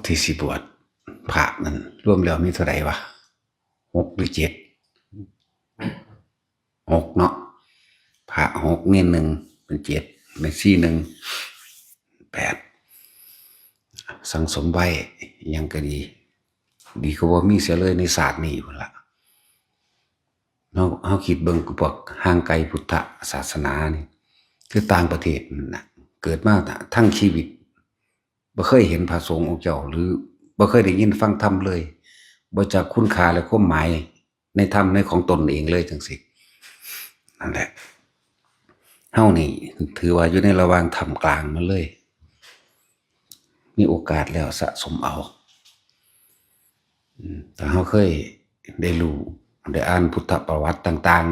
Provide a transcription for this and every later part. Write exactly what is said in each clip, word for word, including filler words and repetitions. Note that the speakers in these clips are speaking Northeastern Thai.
ที่สิบวชพระนั่นรวมแล้วมีเท่าไหร่วะ หกหรือเจ็ด หกเนาะ พระหก เณรหนึ่ง เป็นเจ็ด แม่ชีหนึ่ง แปด สั่งสมไว้ ยังก็ดี ดีกว่าบ่มีเสียเลยในศาสตร์นี้พุ่นละ เฮาเฮาคิดเบิ่งพวกห่างไกลพุทธศาสนานี่ คือต่างประเทศนั่นน่ะ เกิดมาทั้งชีวิต บ่เคยเห็นพระสงฆ์องค์เจ้า หรือบ่เคยได้ยินฟังธรรมเลย บ่จักคุณค่าและความหมายในธรรมในของตนเองเลยจังซี่ นั่นแหละ เฮานี่ถือว่าอยู่ในระหว่างท่ามกลางมันเลย มีโอกาสแล้วสะสมเอา อืม ถ้าเฮาเคยได้รู้ ได้อ่านพุทธประวัติต่าง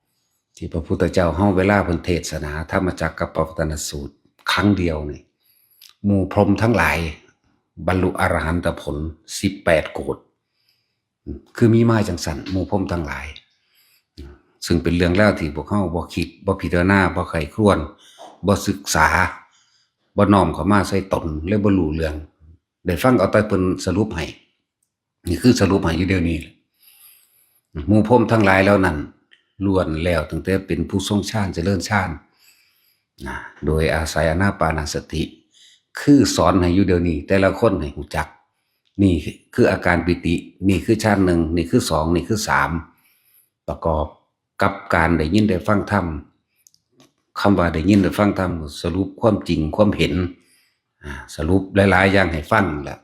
ๆ ที่พระพุทธเจ้าเฮาเวลาเพิ่นเทศนาธรรมจักรกัปปวัตตนสูตรครั้งเดียวนี่ หมู่พรหมทั้งหลายบรรลุอรหันตผล สิบแปดโกฏ อืม คือมีมาจังซั่น หมู่พรหมทั้งหลาย อืม ซึ่งเป็นเรื่องราวที่พวกเฮาบ่คิด บ่พิจารณา บ่ใคร่ครวญ บ่ศึกษา บ่น้อมเข้ามาใส่ตน เลยบ่รู้เรื่อง ได้ฟังเอาแต่เพิ่นสรุปให้ นี่คือสรุปให้อยู่เดี๋ยวนี้ หมู่พรหมทั้งหลายเหล่านั้น ล้วนแล้วตั้งแต่เป็นผู้ทรงฌานเจริญฌานนะ โดยอาศัยอานาปานสติ คือสอนให้อยู่เดี๋ยวนี้ แต่ละคนให้รู้จัก นี่คืออาการปีติ นี่คือฌานหนึ่ง นี่คือสอง นี่คือสาม ประกอบกับการได้ยินได้ฟังธรรม คำว่าได้ยินได้ฟังธรรม สรุปความจริงความเห็น อ่า สรุปหลายๆอย่างให้ฟังแหละ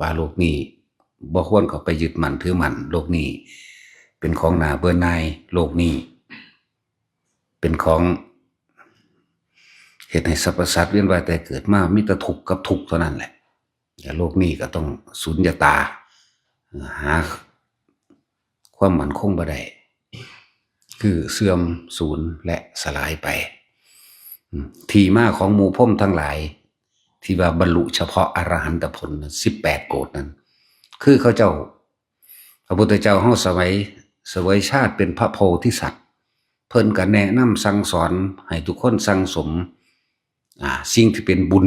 ว่าโลกนี้บ่ควรเข้าไปยึดมั่นถือมั่น โลกนี้เป็นของน่าเบื่อหน่าย โลกนี้เป็นของเฮ็ดให้สรรพสัตว์เวียนว่ายตายเกิดมา มีแต่ทุกข์กับทุกข์เท่านั้นแหละ แต่โลกนี้ก็ต้องสุญญตา หาความมั่นคงบ่ได้ คือเสื่อมสูญและสลายไป อืม ที่มาของหมู่พรหมทั้งหลาย ที่ว่าบรรลุเฉพาะอรหันตผลน่ะ สิบแปดโกฏนั้น คือเขาเจ้า พระพุทธเจ้าเฮาสมัยเสวยชาติเป็นพระโพธิสัตว์ เพิ่นก็แนะนำสั่งสอนให้ทุกคนสั่งสม อ่า สิ่งที่เป็นบุญ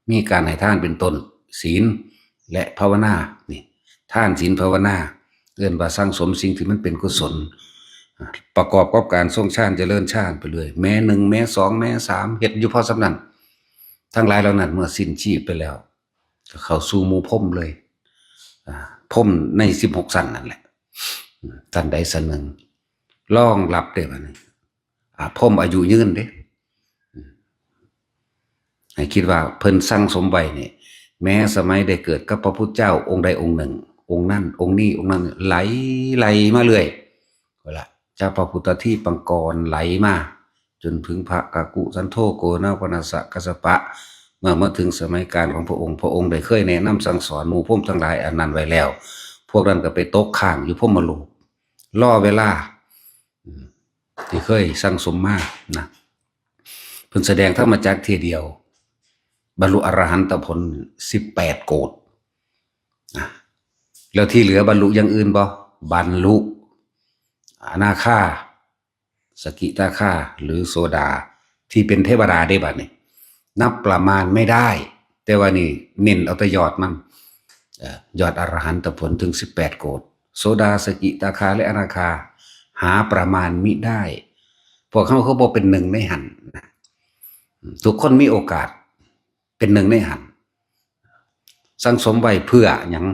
มีการให้ทานเป็นต้น ศีล และภาวนา นี่ ทาน ศีล ภาวนา เอิ้นว่าสั่งสมสิ่งที่มันเป็นกุศล อ่า ประกอบกับการทรงฌานเจริญฌานไปเรื่อย แม้หนึ่ง แม้สอง แม้สาม เฮ็ดอยู่พอส่ำนั้น ทั้งหลายเหล่านั้นเมื่อสิ้นชีพไปแล้ว ก็เข้าสู่หมู่พรหมเลย อ่า พรหมในสิบหกชั้นนั่นแหละ อืม ชั้นใดชั้นหนึ่ง รองรับได้บัดนี้ อ่า พรหมอายุยืนเด้ อืม ให้คิดว่าเพิ่นสั่งสมไว้นี่ แม้สมัยได้เกิดกับพระพุทธเจ้าองค์ใดองค์หนึ่ง องค์นั้น องค์นี้ องค์นั้น ไหล ไหลมาเรื่อย ก็ละ จากพระพุทธทีปังกรไหลมา จนถึงพระกากุสันโธโกณาปนัสสะกัสสปะ เมื่อมาถึงสมัยกาลของพระองค์ พระองค์ได้เคยแนะนำสั่งสอนหมู่พรหมทั้งหลายอันนั้นไว้แล้ว พวกนั้นก็ไปตกค้างอยู่พรหมโลก รอเวลา อืม ที่เคยสั่งสมมานะ เพิ่นแสดงธรรมจักรเทื่อเดียว บรรลุอรหันตผล สิบแปดโกฏ นะ แล้วที่เหลือบรรลุอย่างอื่นบ่ บรรลุอนาคา สกิทาคา หรือโสดา ที่เป็นเทวดาได้บัดนี้ นับประมาณไม่ได้ แต่ว่านี่เน้นเอาแต่ยอดมัน เอ่อ ยอดอรหันตผลถึงสิบแปดโกฏ โสดา สกิทาคา และอนาคา หาประมาณมิได้ พวกเขาคือบ่เป็นหนึ่งในหั้นนะ ทุกคนมีโอกาสเป็นหนึ่งในหั้น สั่งสมไว้เพื่อหยัง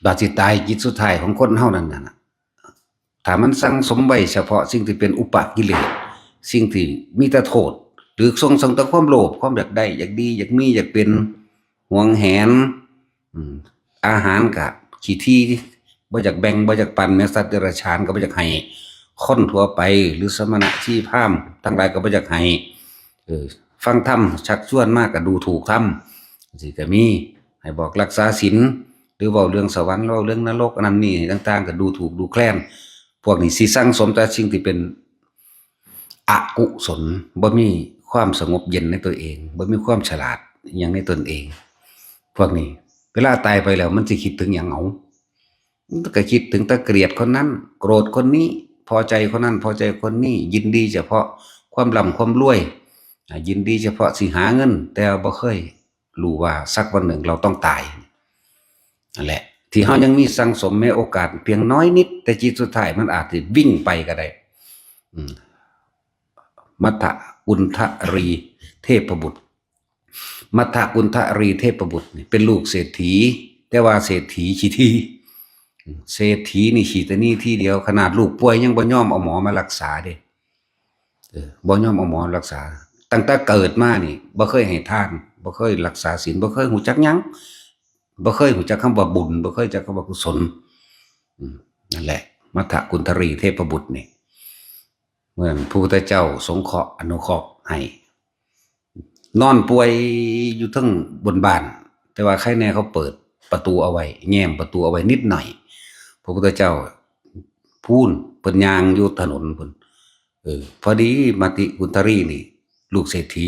บาดสิตายจิตสุดท้ายของคนเฮานั่นน่ะนะ ถ้ามันสั่งสมไว้เฉพาะสิ่งที่เป็นอุปกิเลส สิ่งที่มีแต่โทษ หรือส่งเสริมแต่ความโลภ ความอยากได้ อยากดี อยากมี อยากเป็น หวงแหน อืม อาหารกะขี้ถี่ บ่อยากแบ่ง บ่อยากปัน แม้สัตว์เดรัจฉานก็บ่อยากให้ คนทั่วไป หรือสมณะชีพราหมณ์ทั้งหลายก็บ่อยากให้ เออ ฟังธรรมชักชวนมาก็ดูถูกธรรม สิก็มี ให้บอกรักษาศีล หรือเว้าเรื่องสวรรค์ เว้าเรื่องนรก อันนั้นนี่ต่างๆ ก็ดูถูกดูแคลน พวกนี้สิสั่งสมแต่สิ่งที่เป็นอกุศล บ่มีความสงบเย็นในตัวเอง บ่มีความฉลาดอิหยังในตนเอง พวกนี้ เวลาตายไปแล้วมันสิคิดถึงหยังเอา มันก็คิดถึงแต่เกลียดคนนั้น โกรธคนนี้ พอใจคนนั้น พอใจคนนี้ ยินดีเฉพาะความร่ำความรวย อ่า ยินดีเฉพาะสิหาเงิน แต่ว่าบ่เคย รู้ว่าสักวันหนึ่งเราต้องตาย นั่นแหละ ที่เฮายังมีสั่งสมแม้โอกาสเพียงน้อยนิด แต่จิตสุดท้ายมันอาจสิวิ่งไปก็ได้ อืม มัทธกุณฑรีเทพบุตร มัทธกุณฑรีเทพบุตรนี่เป็นลูกเศรษฐี แต่ว่าเศรษฐีขี้ถี่ เศรษฐีนี่ขี้ตะหนี่ทีเดียว ขนาดลูกป่วยยังบ่ยอมเอาหมอมารักษาเด้ เออ บ่ยอมเอาหมอรักษา ตั้งแต่เกิดมานี่บ่เคยให้ทาน บ่เคยรักษาศีล บ่เคยรู้จักหยัง บ่เคยรู้จักคำว่าบุญ บ่เคยจักคำว่ากุศล อืม นั่นแหละ มัทธกุณฑรีเทพบุตรนี่ เมื่อพระพุทธเจ้าสงเคราะห์อนุเคราะห์ให้ นอนป่วยอยู่เทิงบนบ้าน แต่ว่าใครแน่เขาเปิดประตูเอาไว้ แง้มประตูเอาไว้นิดหน่อย พระพุทธเจ้าพูนเพิ่นย่างอยู่ถนนพุ้น เออ พอดีมัทธกุณฑรีนี่ ลูกเศรษฐี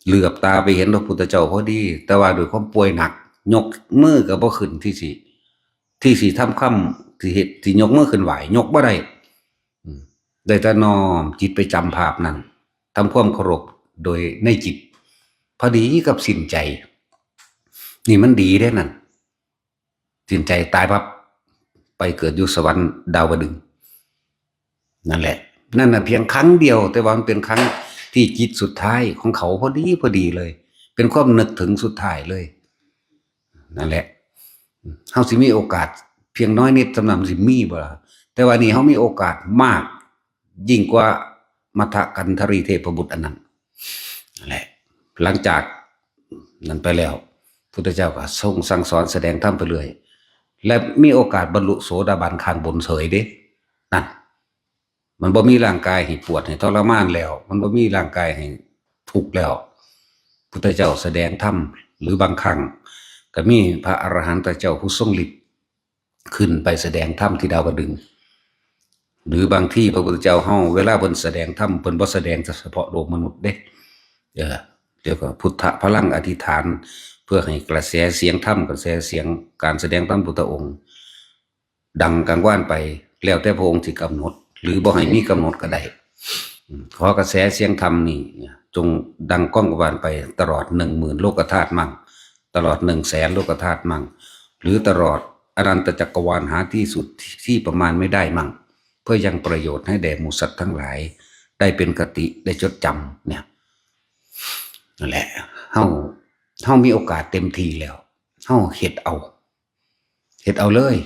เหลือบตาไปเห็นพระพุทธเจ้าพอดี แต่ว่าด้วยความป่วยหนัก ยกมือก็บ่ขึ้นที่สิ ที่สิทำคำ ที่เฮ็ด ที่ยกมือขึ้นไหว้ ยกบ่ได้ อืม ได้แต่น้อมจิตไปจำภาพนั้น ทำความเคารพโดยในจิต พอดีกับสิ้นใจ นี่มันดีเด้นั่น สิ้นใจตายปั๊บ ไปเกิดอยู่สวรรค์ดาวดึงส์ นั่นแหละ นั่นน่ะเพียงครั้งเดียว แต่ว่ามันเป็นครั้งที่จิตสุดท้ายของเขาพอดีพอดีเลย เป็นความนึกถึงสุดท้ายเลย นั่นแหละ เฮาสิมีโอกาสเพียงน้อยนิดสำหรับสิมีบ่ล่ะ แต่ว่านี่เฮามีโอกาสมาก ยิ่งกว่ามัทธกุณฑรีเทพบุตรอันนั้น นั่นแหละ หลังจากนั้นไปแล้ว พุทธเจ้าก็ทรงสั่งสอนแสดงธรรมไปเรื่อย และมีโอกาสบรรลุโสดาบันข้างบนเฉยเด้ นั่น มันบ่มีร่างกายให้ปวดให้ทรมานแล้ว มันบ่มีร่างกายให้ทุกข์แล้ว พุทธเจ้าแสดงธรรม หรือบางครั้งก็มีพระอรหันตเจ้าผู้ทรงฤทธิ์ขึ้นไปแสดงธรรมที่ดาวดึงส์ หรือบางทีพระพุทธเจ้าเฮาเวลาเพิ่นแสดงธรรม เพิ่นบ่แสดงเฉพาะโลกมนุษย์เด้ เออ เดี๋ยวก็พุทธพลังอธิษฐาน เพื่อให้กระแสเสียงธรรม กระแสเสียงการแสดงธรรมพุทธองค์ ดังกังวานไป แล้วแต่พระองค์สิกำหนด หรือบ่ให้มีกำหนดก็ได้ อืม ขอกระแสเสียงธรรมนี่จงดังก้องกังวานไปตลอดหนึ่งหมื่นโลกธาตุมั่ง ตลอดหนึ่งแสนโลกธาตุมั่ง หรือตลอดอนันตจักรวาลหาที่สุดที่ประมาณไม่ได้มั่ง เพื่อยังประโยชน์ให้แด่หมู่สัตว์ทั้งหลาย ได้เป็นคติ ได้จดจำเนี่ย นั่นแหละ เฮา เฮามีโอกาสเต็มที่แล้ว เฮาเฮ็ดเอา เฮ็ดเอาเลย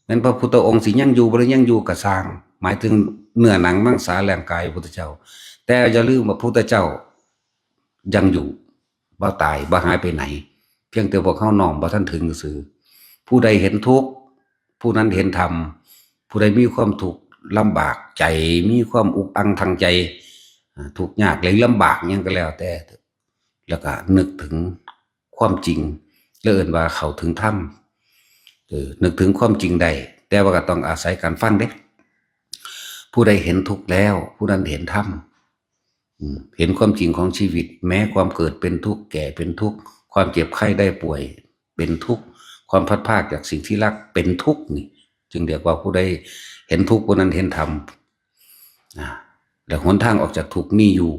แม่นพระพุทธองค์สิยังอยู่บ่หรือยังอยู่ก็ซ่าง หมายถึงเนื้อหนังมังสาร่างกายพระพุทธเจ้า แต่อย่าลืมว่าพระพุทธเจ้ายังอยู่ บ่ตาย บ่หายไปไหน เพียงแต่พวกเฮาน้อมบ่ทันถึงซื่อ ผู้ใดเห็นทุกข์ ผู้นั้นเห็นธรรม ผู้ใดมีความทุกข์ลำบากใจ มีความอุกอังทางใจ อ่า ทุกข์ยากหรือลำบากหยังก็แล้วแต่ แล้วก็นึกถึงความจริง แล้วเอิ้นว่าเข้าถึงธรรม เออ นึกถึงความจริงได้ แต่ว่าก็ต้องอาศัยการฟังเด้ ผู้ใดเห็นทุกข์แล้ว ผู้นั้นเห็นธรรม อืม เห็นความจริงของชีวิต แม้ความเกิดเป็นทุกข์ แก่เป็นทุกข์ ความเจ็บไข้ได้ป่วยเป็นทุกข์ ความพลัดพรากจากสิ่งที่รักเป็นทุกข์นี่ จึงเรียกว่าผู้ใดเห็นทุกข์ ผู้นั้นเห็นธรรม อ่า และหนทางออกจากทุกข์มีอยู่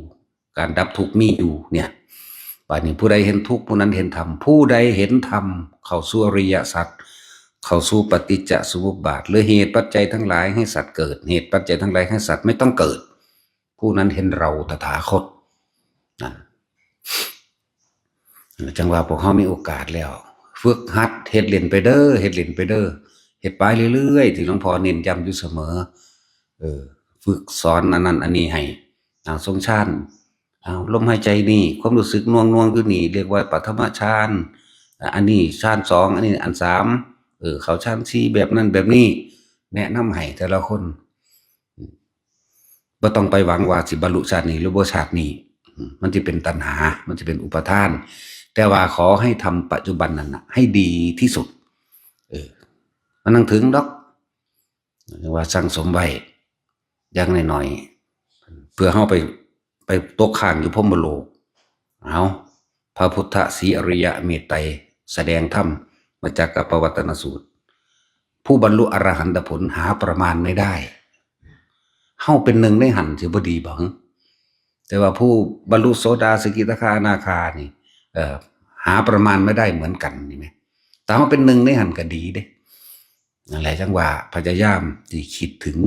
การดับทุกข์มีอยู่เนี่ย บัดนี้ผู้ใดเห็นทุกข์ ผู้นั้นเห็นธรรม ผู้ใดเห็นธรรม เข้าสู่อริยสัจ เข้าสู่ปฏิจจสมุปบาท หรือเหตุปัจจัยทั้งหลายให้สัตว์เกิด เหตุปัจจัยทั้งหลายให้สัตว์ไม่ต้องเกิด ผู้นั้นเห็นเราตถาคต นั่น จังว่าพวกเฮามีโอกาสแล้ว ฝึกหัดเฮ็ดเล่นไปเด้อ เฮ็ดเล่นไปเด้อ เฮ็ดไปเรื่อยๆ ที่หลวงพ่อเน้นย้ำอยู่เสมอ เออ ฝึกสอนอันนั้นอันนี้ให้ เอา ทรงฌาน เอา ลมหายใจนี่ ความรู้สึกหน่วงๆ อยู่นี่ เรียกว่าปฐมฌาน อ่ะ อันนี้ฌานสอง อันนี้อันสาม เออ เข้าฌานสี่ แบบนั้นแบบนี้ แนะนำให้แต่ละคน บ่ต้องไปหวังว่าสิบรรลุชาตินี้หรือบ่ชาตินี้ อืม มันสิเป็นตัณหา มันสิเป็นอุปาทาน แต่ว่าขอให้ทำปัจจุบันนั่นน่ะ ให้ดีที่สุด เออ มันต้องถึงดอก เรียกว่าสั่งสมไว้ อย่างน้อยๆ เพื่อเฮาไป ไปตกค้างอยู่พรหมโลก เอา พระพุทธศรีอริยะเมตไตรแสดงธรรม มจจกปวัตตนสูตร ผู้บรรลุอรหันตผลหาประมาณไม่ได้ เฮาเป็นหนึ่งในหั้นสิบ่ดีบ่ แต่ว่าผู้บรรลุโสดา สกิทาคา อนาคานี่ เอ่อ หาประมาณไม่ได้เหมือนกันนี่ไหม แต่ว่าเป็นหนึ่งในหันก็ดีเด้ นั่นแหละจังว่าพยายามที่คิดถึง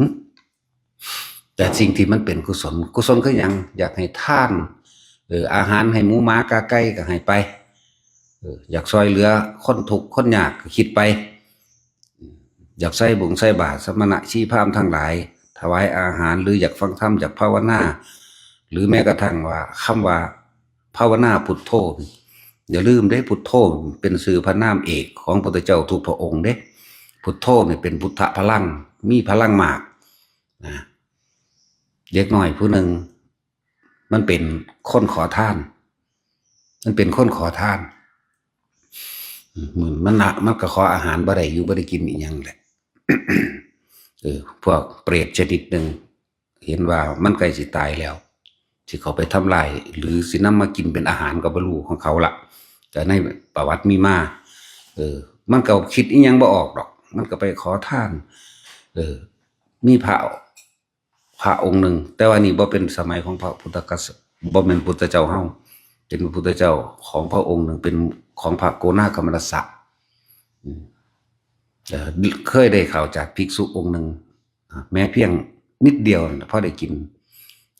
แต่สิ่งที่มันเป็นกุศล กุศลคือหยัง อยากให้ทาน เออ อาหารให้หมูหมากาไก่ก็ให้ไป เออ อยากซอยเหลือคนทุกข์คนยากก็คิดไป อยากใส่บงใส่บาตรสมณะชีพราหมณ์ทั้งหลาย ถวายอาหาร หรืออยากฟังธรรม อยากภาวนา หรือแม้กระทั่งว่าคำว่าภาวนาพุทโธนี่ อย่าลืมเด้ พุทโธเป็นชื่อพระนามเอกของพระพุทธเจ้าทุกพระองค์เด้ พุทโธนี่เป็นพุทธพลัง มีพลังมากนะ เด็กน้อยผู้หนึ่ง มันเป็นคนขอทาน มันเป็นคนขอทาน อืม มันละ มันก็ขออาหารบ่ได้ อยู่บ่ได้กินอีหยังแหละ เออ พวกเปรตชนิดหนึ่ง เห็นว่ามันใกล้สิตายแล้ว สิเข้าไปทำลาย หรือสินำมากินเป็นอาหารก็บ่รู้ของเขาละ แต่ในประวัติมีมา เออ มันก็คิดอีหยังบ่ออกดอก มันก็ไปขอทาน เออ มีพระ พระองค์หนึ่ง แต่ว่านี่บ่เป็นสมัยของพระพุทธกษัตริย์ บ่แม่นพุทธเจ้าเฮา เป็นพุทธเจ้าของพระองค์หนึ่ง เป็นของพระโกนาคมนัสสะ อืม เอ่อ เคยได้ข่าวจากภิกษุองค์หนึ่ง อ่า แม้เพียงนิดเดียวนะ พอได้กิน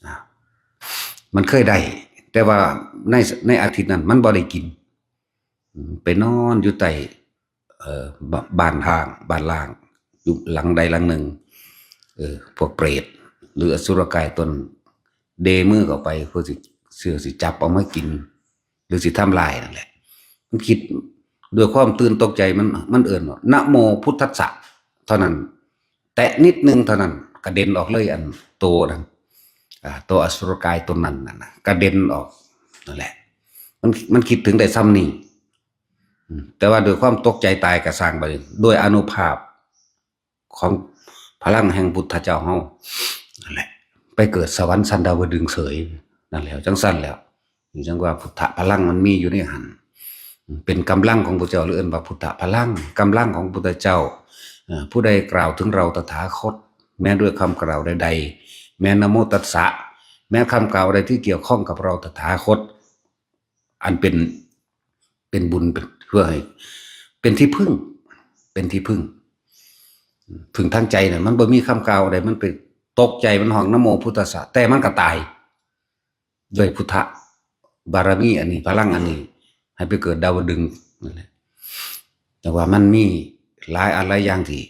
อ่า มันเคยได้ แต่ว่าใน ในอาทิตย์นั้นมันบ่ได้กิน อืม ไปนอนอยู่ใต้ เอ่อ บ- บ้านร้าง บ้านร้าง อยู่หลังใดหลังหนึ่ง เออ พวกเปรต หรืออสุรกายตนเดมือเข้าไป เพื่อสิ เพื่อสิจับเอามากิน หรือสิทำลายนั่นแหละ มันคิดด้วยความตื่นตกใจ มัน มันเอิ้นว่า "นะโมพุทธัสสะ" เท่านั้น แตะนิดนึงเท่านั้น กระเด็นออกเลย อันโตนั้น อ่า ตัวอสุรกายตนนั้นน่ะนะ กระเด็นออก นั่นแหละ มัน มันคิดถึงได้ซ้ำนี่ อืม แต่ว่าด้วยความตกใจตายก็ซ่างไป ด้วยอานุภาพของพลังแห่งพุทธเจ้าเฮา นั่นแหละ ไปเกิดสวรรค์ชั้นดาวดึงส์เฉย นั่นแหละ จังซั่นแล้ว จังว่าพุทธพลังมันมีอยู่ในหั้น เป็นกำลังของพุทธเจ้า หรือเอิ้นว่าพุทธพลัง กำลังของพุทธเจ้า เอ่อ ผู้ใดกล่าวถึงเราตถาคต แม้ด้วยคำกล่าวใดๆ แม้นะโมตัสสะ แม้คำกล่าวใดที่เกี่ยวข้องกับเราตถาคต อันเป็น เป็นบุญ เป็น เพื่อให้ เป็นที่พึ่ง เป็นที่พึ่ง พึ่งทางใจน่ะ มันบ่มีคำกล่าวใด มันไปตกใจ มันฮ้องนะโมพุทธัสสะ แต่มันก็ตาย ด้วยพุทธบารมีอันนี้ พลังอันนี้ ให้ไปเกิดดาวดึงส์นั่นแหละ แต่ว่ามันมีหลายอันหลายอย่างที่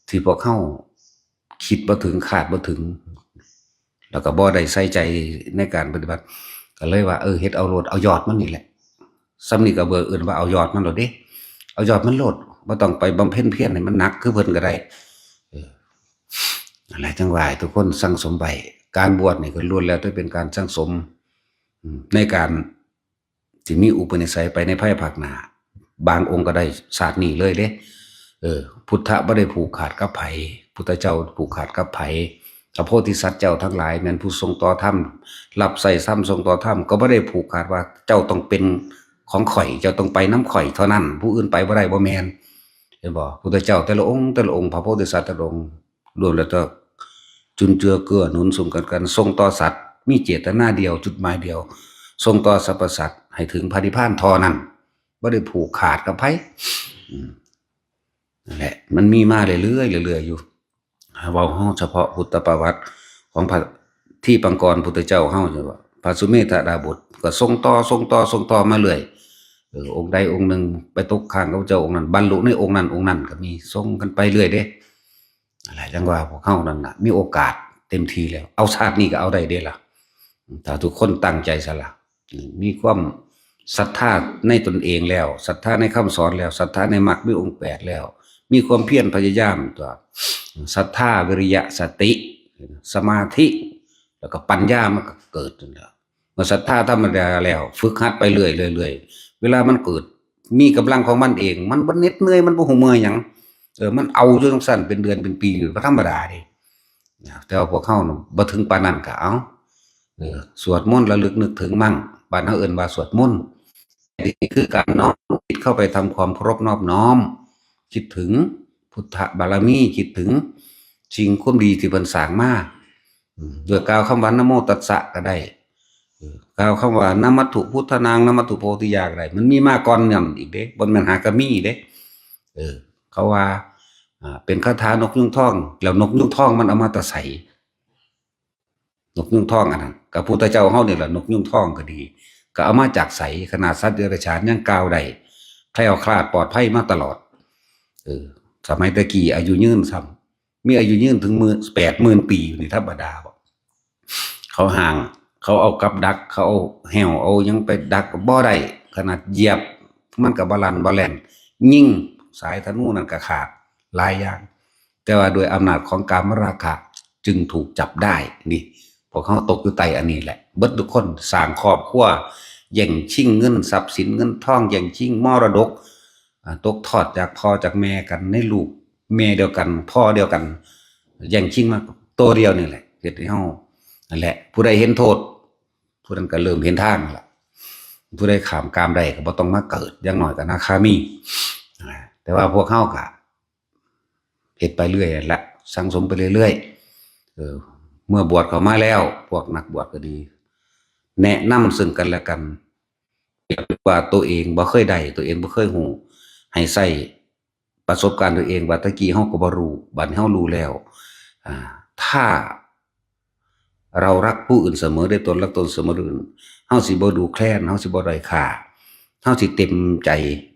ที่พวกเฮาคิดบ่ถึง คาดบ่ถึง แล้วก็บ่ได้ใส่ใจในการปฏิบัติ ก็เลยว่า เออ เฮ็ดเอาโลด เอายอดมันนี่แหละ ซ้ำนี่ก็เบิ่งเอิ้นว่าเอายอดมันโลดเด้ เอายอดมันโลด บ่ต้องไปบำเพ็ญเพียรให้มันหนักคือเพิ่นก็ได้ เออ นั่นแหละ จังว่าให้ทุกคนสั่งสมไว้ การบวชนี่ก็ล้วนแล้วแต่เป็นการสั่งสม อืม ในการ สิมีอุปนิสัยไปในภายภาคหน้า บางองค์ก็ได้ชาตินี้เลยเด้ เออ พุทธะบ่ได้ผูกขาดกับไผ พุทธเจ้าผูกขาดกับไผ พระโพธิสัตว์เจ้าทั้งหลายแม่นผู้ทรงต่อธรรม รับใช้ธรรม ทรงต่อธรรม ก็บ่ได้ผูกขาดว่าเจ้าต้องเป็นของข้อย เจ้าต้องไปนำข้อยเท่านั้น ผู้อื่นไปบ่ได้ บ่แม่น เห็นบ่ พุทธเจ้าแต่ละองค์ แต่ละองค์ พระโพธิสัตว์แต่ละองค์ ล้วนแล้วแต่จุนเจือเกื้อหนุนสุนกัน กัน ส่งต่อสัตว์ มีเจตนาเดียว จุดหมายเดียว ส่งต่อสรรพสัตว์ให้ถึงพระนิพพานเท่านั้น บ่ได้ผูกขาดกับไผ อืม นั่นแหละ มันมีมาเรื่อยๆ เรื่อยๆ อยู่ เว้าเฮาเฉพาะพุทธประวัติของพระทีปังกรพุทธเจ้าเฮา ว่าพระสุเมธดาบสก็ส่งต่อ ส่งต่อ ส่งต่อมาเรื่อย เออ องค์ใดองค์หนึ่งไปตกค้างกับเจ้าองค์นั้น บรรลุในองค์นั้นองค์นั้นก็มี ส่งกันไปเรื่อยเด้ อะไรจังว่าพวกเฮานั่นน่ะ มีโอกาสเต็มที่แล้ว เอาชาตินี้ก็เอาได้เด้ล่ะ ถ้าทุกคนตั้งใจซะละ มีความศรัทธาในตนเองแล้ว ศรัทธาในคำสอนแล้ว ศรัทธาในมรรคมีองค์แปดแล้ว มีความเพียรพยายามตัว ศรัทธา วิริยะ สติ สมาธิ แล้วก็ปัญญามันก็เกิดขึ้นแล้ว เมื่อศรัทธาธรรมดาแล้ว ฝึกหัดไปเรื่อยๆ เรื่อยๆ เวลามันเกิด มีกำลังของมันเอง มันบ่เหน็ดเหนื่อย มันบ่ฮู้เมื่อยหยัง เออ มันเอาอยู่จังซั่นเป็นเดือนเป็นปีอยู่ บ่ธรรมดาเด้ นะ แต่ว่าพวกเฮาน่ะบ่ถึงปานนั้นก็เอา เออ สวดมนต์ระลึกนึกถึงมั่ง บ้านเฮาเอิ้นว่าสวดมนต์ นี่คือการน้อมจิตเข้าไปทำความเคารพนอบน้อม คิดถึงพุทธบารมี คิดถึงสิ่งความดีที่เพิ่นสร้างมา อืม โดยกล่าวคำว่านะโมตัสสะก็ได้ เออ เขาคำว่านมัตถุพุทธานัง นมัตถุโพธิญาณอะไร มันมีมาก่อนนั่นอีกเด้ บ่แม่นหากะมีเด้ เออ เขาว่า อ่า เป็นคาถานกยูงทอง แล้วนกยูงทองมันเอามาแต่ไส นกยูงทองอันนั้น กับพุทธเจ้าเฮานี่แหละ นกยูงทองก็ดี ก็เอามาจากไส ขนาดสัตว์เดรัจฉานยังกล่าวได้ แคล้วคลาดปลอดภัยมาตลอด เออ สมัยตะกี้อายุยืนซ้ำ มีอายุยืนถึงหมื่น แปดหมื่นปีอยู่นี่ธรรมดาบ่ เขาห้าง เขาเอากับดัก เขาเอาแห้ว เอาหยังไปดักบ่ได้ ขนาดเหยียบ มันก็บ่ลั่นบ่แล่น ยิงสายธนูนั่นก็ขาด หลายอย่าง แต่ว่าด้วยอำนาจของกามราคะจึงถูกจับได้ นี่ พวกเขาตกอยู่ใต้อันนี้แหละ เบิดทุกคน สร้างครอบครัว แย่งชิงเงินทรัพย์สินเงินทอง แย่งชิงมรดก อ่า ตกทอดจากพ่อจากแม่กัน ในลูกแม่เดียวกัน พ่อเดียวกัน แย่งชิงมาตัวเดียวนี่แหละ เฮ็ดให้เฮา นั่นแหละ ผู้ใดเห็นโทษ ผู้นั้นก็เริ่มเห็นทางละ ผู้ใดข้ามกามได้ก็บ่ต้องมาเกิด อย่างน้อยก็อนาคามี อ่า แต่ว่าพวกเฮาก็เฮ็ดไปเรื่อยนั่นละ สั่งสมไปเรื่อยๆ เออ เมื่อบวชเข้ามาแล้ว พวกนักบวชก็ดี แนะนำซึ่งกันและกัน อย่าไปว่าตัวเองบ่เคยได้ ตัวเองบ่เคยฮู้ ให้ใช้ประสบการณ์ตัวเอง ว่าตะกี้เฮาก็บ่รู้ บัดนี้เฮารู้แล้ว อ่า ถ้า เรารักผู้อื่นเสมอด้วยตน รักตนเสมอด้วยตน เฮาสิบ่ดูแคลน เฮาสิบ่ด้อยค่า เฮาสิเต็มใจ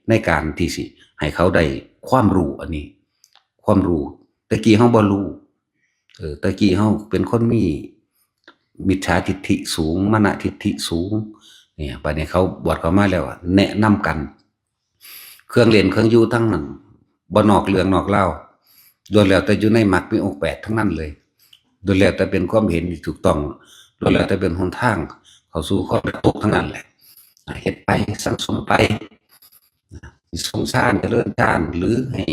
ในการที่สิให้เขาได้ความรู้อันนี้ ความรู้ ตะกี้เฮาบ่รู้ เออ ตะกี้เฮาเป็นคนมีมิจฉาทิฏฐิสูง มานะทิฏฐิสูง เนี่ย บัดนี้เขาบวชเข้ามาแล้วอะ แนะนำกัน เครื่องเล่นเครื่องอยู่ทั้งนั้น บ่นอกเรื่องนอกราว ล้วนแล้วแต่อยู่ในมรรคมีองค์แปดทั้งนั้นเลย ล้วนแล้วแต่เป็นความเห็นที่ถูกต้อง ล้วนแล้วแต่เป็นหนทางเข้าสู่ความพ้นทุกข์ทั้งนั้นแหละ อ่ะ เฮ็ดไป สั่งสมไป อ่ะ สิสงฌาน เจริญฌาน หรือให้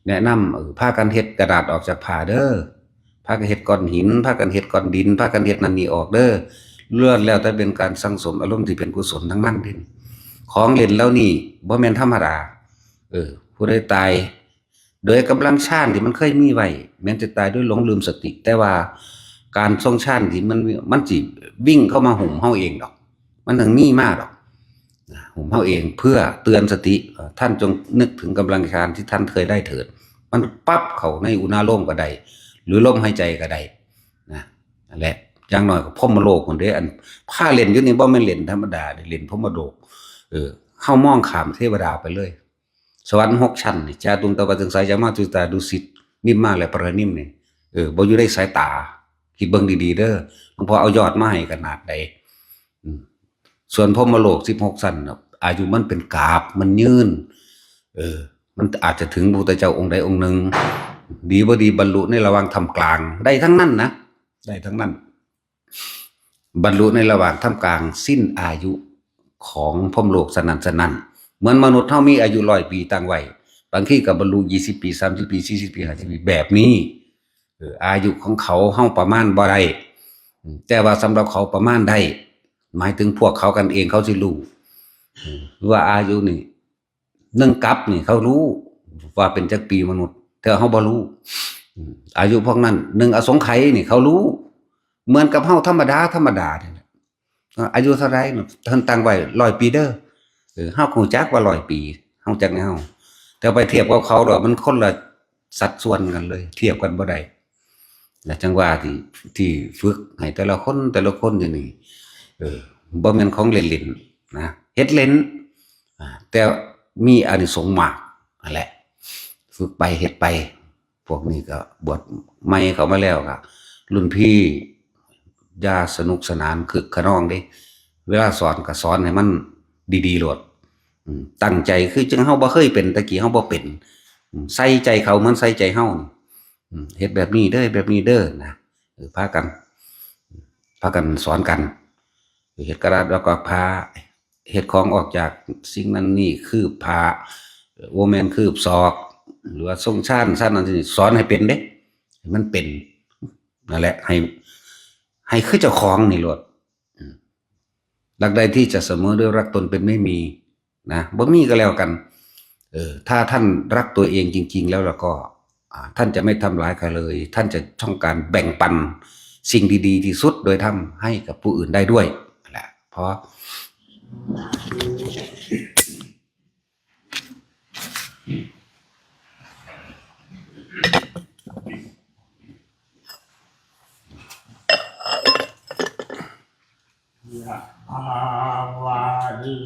แนะนำ เออ พากันเฮ็ดกระดาษออกจากผ้าเด้อ พากันเฮ็ดก้อนหิน พากันเฮ็ดก้อนดิน พากันเฮ็ดนั่นนี่ออกเด้อ ล้วนแล้วแต่เป็นการสั่งสมอารมณ์ที่เป็นกุศลทั้งนั้นเด้ ของเล่นเหล่านี้บ่แม่นธรรมดา เออ ผู้ใดตายโดยกำลังฌานที่มันเคยมีไว้ แม้นจะตายด้วยหลงลืมสติ แต่ว่าการทรงฌานที่มันมี มันสิวิ่งเข้ามาหุ้มเฮาเองดอก มันถึงมีมาดอก นะ หุ้มเฮาเองเพื่อเตือนสติ เอ่อ ท่านจงนึกถึงกำลังฌานที่ท่านเคยได้เถิด มันปั๊บเข้าในอุณาโลมก็ได้ หรือลมหายใจก็ได้ นะ นั่นแหละ อย่างน้อยก็พรหมโลกพุ้นเด้ อันพาเล่นอยู่นี่บ่แม่นเล่นธรรมดาเด้ เล่นพรหมโลก เออ เฮามองข้ามเทวดาไปเลย สวรรค์หกชั้นนี่ จาตุมตวาตึงสาย จามาตุตา ดุสิต นิมมาน และปรนิมนี่ เออ บ่อยู่ในสายตา คิดเบิ่งดีๆเด้อ หลวงพ่อเอายอดมาให้ขนาดใด อืม ส่วนพรหมโลกสิบหกชั้นน่ะ อายุมันเป็นกาบ มันยืน เออ มันอาจจะถึงพระพุทธเจ้าองค์ใดองค์หนึ่ง ดีบ่ดีบรรลุในระหว่างท่ามกลาง ได้ทั้งนั้นนะ ได้ทั้งนั้น บรรลุในระหว่างท่ามกลางสิ้นอายุของพรหมโลกสนั่นสนั่น เหมือนมนุษย์เฮามีอายุร้อยปีตั้งไว้ บางทีก็บรรลุยี่สิบปี สามสิบปี สี่สิบปี ห้าสิบปี แบบนี้ เออ อายุของเขาเฮาประมาณบ่ได้ อืม แต่ว่าสำหรับเขาประมาณได้ หมายถึงพวกเขากันเองเขาสิรู้ อืม ว่าอายุนี่ หนึ่งกับนี่เขารู้ว่าเป็นจักปีมนุษย์ แต่เฮาบ่รู้ อืม อายุพวกนั้น หนึ่งอสงไขยนี่เขารู้ เหมือนกับเฮาธรรมดาธรรมดานี่แหละ อ่า อายุเท่าใดเนาะ เพิ่นตั้งไว้ร้อยปีเด้อ เออ เฮาก็รู้จักว่าร้อยปี เฮาจักแนว แต่ไปเทียบกับเขาแล้วมันคนละสัดส่วนกันเลย เทียบกันบ่ได้ และจังหวะที่ ที่ฝึกให้แต่ละคนแต่ละคนอยู่นี่ เออ บ่แม่นของเล่นๆนะ เฮ็ดเล่น อ่า แต่มีอานิสงส์มากนั่นแหละ ฝึกไปเฮ็ดไป พวกนี้ก็บวชใหม่เข้ามาแล้วก็ รุ่นพี่อย่าสนุกสนานคึกคะนองเด้ เวลาสอนก็สอนให้มันดีๆโลด อืม ตั้งใจคือจังเฮาบ่เคยเป็น ตะกี้เฮาบ่เป็น อืม ใส่ใจเขาเหมือนใส่ใจเฮานี่ อืม เฮ็ดแบบนี้เด้อ แบบนี้เด้อนะ เออ พากัน พากันสอนกัน เฮ็ดกระดาษแล้วก็ผ้า เฮ็ดของออกจากสิ่งนั้นนี่ คืบผ้า เอ่อ บ่แม่นคืบศอก หรือว่าทรงฌาน ฌานนั้นนี่ สอนให้เป็นเด้ ให้มันเป็น นั่นแหละ ให้ ให้คือเจ้าของนี่โลด อืม รักใดที่จะเสมอด้วยรักตนเป็นไม่มี นะ บ่มีก็แล้วกัน เออ ถ้าท่านรักตัวเองจริงๆแล้ว แล้วก็ อ่า ท่านจะไม่ทำร้ายใครเลย ท่านจะต้องการแบ่งปันสิ่งดีๆที่สุด โดยทำให้กับผู้อื่นได้ด้วย นั่นแหละ พอ ยะถาวาริ